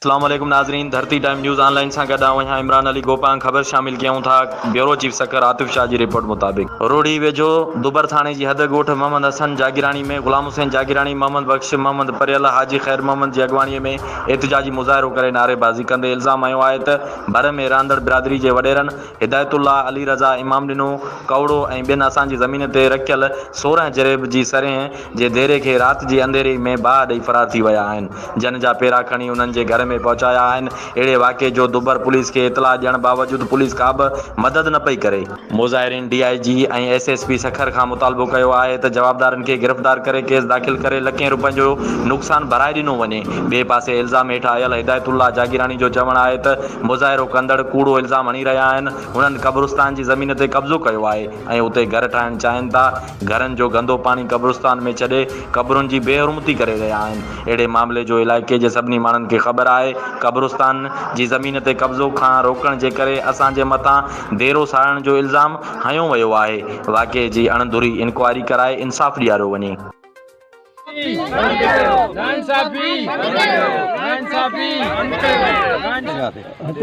اسلام عليڪم ناظرين ڌرتي ٽائيم نيوز آن لائين سان گڏ آئون آهيان عمران علي گوپانگ خبر شامل ڪيون ٿا بيورو چيف سکر عاطف شاهه جي رپورٽ مطابق روهڙي ويجهو دبر ٿاڻي جي حد ڳوٺ محمد حسن جاگيراڻي ۾ غلام حسين جاگيراڻي محمد بخش محمد پريل حاجي خير محمد جي اڳواڻي ۾ احتجاجي مظاهرو ڪري نعريبازي ڪندي الزام هنيو آهي ته ڀر ۾ رهندڙ برادري جي وڏيرن هدايت الله، علي رضا، امام ڏنو ڪؤڙو ۽ ٻين اسان جي زمين تي رکيل 16 جريب جي سرينهن جي ديري کي رات جي انڌيري ۾ باهه ڏئي فرار ٿي ويا آهن، جن جا پيرا کڻي انهن جي گهر ۾ پهچايا آهن، اهڙي واقعي جو دبر پوليس کي اطلاع ڏيڻ باوجود پوليس ڪابه مدد نه پئي ڪري. مظاهرين D I G ۽ S S P Sukkur کان مطالبو ڪيو آهي ته جوابدارن کي گرفتار ڪري ڪيس داخل ڪري لکين روپين جو نقصان ڀرائي ڏنو وڃي. ٻئي پاسي الزام هيٺ آيل هدايت الله جاگيراڻي جو چوڻ آهي ته مظاهرو ڪندڙ ڪوڙو الزام هڻي رهيا آهن، هنن قبرستان جي زمين تي قبضو ڪيو آهي ۽ اتي گهر ٺاهڻ چاهين ٿا، گهرن جو گندو پاڻي قبرستان ۾ ڇڏي قبرن جي بي حرمتي ڪري رهيا آهن، اهڙي معاملي جو علائقي جي سڀني ماڻهن کي خبر آهي، قبرستان جي زمين تي قبضو کان روڪڻ جي ڪري اسان جي مٿان ديرو ساڙڻ جو الزام هنيو ويو آهي، واقعي جي اڻ ڌري انڪوائري ڪرائي انصاف ڏياريو وڃي.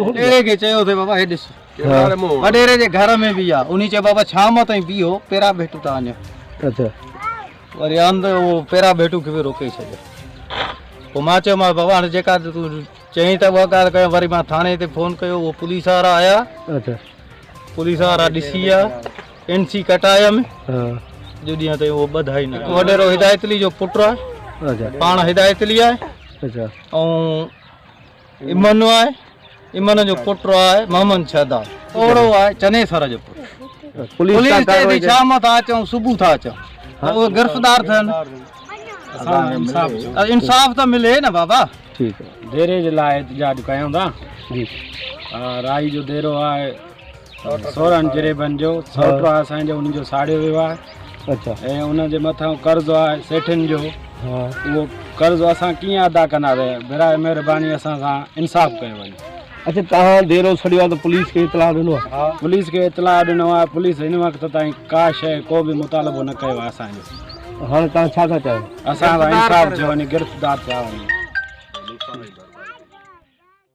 وڏيري کي چيو ٿي بابا هي ڏس وڏيري جي گهر ۾ به آ انهي چيو بابا شام تائين بيهو پيرا ڀيٽو ٿا اڃا اچھا وري آند اهو پيرا ڀيٽو کي به روڪي ڇڏيو پوء مان چيو مان بابا هاڻي جيڪا تون چئين ته اها ڳالهه ڪيان وري مان ٿاڻي تي فون ڪيو اهو پوليس وارا آيا اچھا پوليس وارا ڏسي ويا اين سي ڪٽايم جو ڏينهن تائين اهو ٻڌائي نه وڏيرو هدايت علي جو پٽ آهي پاڻ هدايت علي آهي ۽ امن آهي امن جو پٽ آهي محمد شهداد اوڙو آهي چنيسر جو پٽ پوليس چئي ٿي شام ٿا اچون صبح ٿا اچون اهي گرفتار ٿين انصاف ته ملي نه بابا ٺيڪ ديري جي لاء احتجاج ڪيون ٿا جي رائي جو ديرو آهي 16 جريبن جو سوٽ آهي اسان جو ان جو ساڙيو ويو آهي اچھا ۽ ان جي مٿان قرض آهي سيٺن جو اهو قرض اسان ڪيئن ادا ڪنداسين براء مهرباني اسان سان انصاف ڪيو وڃي اچھا تهان ديرو سڙيو آهي ته پوليس کي اطلاع ڏنو آهي پوليس کي اطلاع ڏنو آهي پوليس هن وقت تائين ڪا شيء ڪو به مطالبو نه ڪيو آهي اسان جو هاڻي تهان ڇا ٿا چاهيو اسان سان انصاف ٿيو وڃي گرفتار ٿيا وڃي.